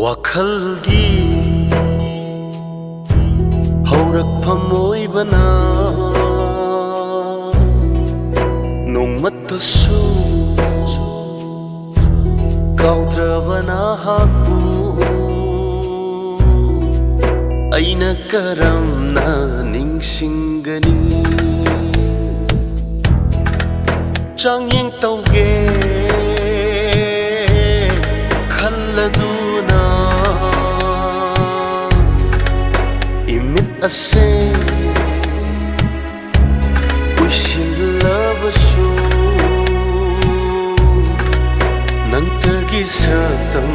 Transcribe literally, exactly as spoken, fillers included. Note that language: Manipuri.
ꯋꯥꯈꯜꯒꯤ ꯍꯧꯔꯛꯐꯝ ꯑꯣꯏꯕꯅ ꯅꯣꯡꯃꯇꯁꯨ ꯀꯥꯎꯗ꯭ꯔꯕ ꯅꯍꯥꯛꯄꯨ ꯑꯩꯅ ꯀꯔꯝꯅ ꯅꯤꯡꯁꯤꯡꯒꯅꯤ? ꯆꯥꯡꯌꯦꯡ ꯇꯧꯒꯦ ꯈꯜꯂꯗꯨꯅ ꯏꯃꯤꯠ ꯑꯁꯦ ꯎꯏꯁꯤꯜꯂꯕꯁꯨ ꯅꯪꯇꯒꯤ ꯁꯛꯇꯝ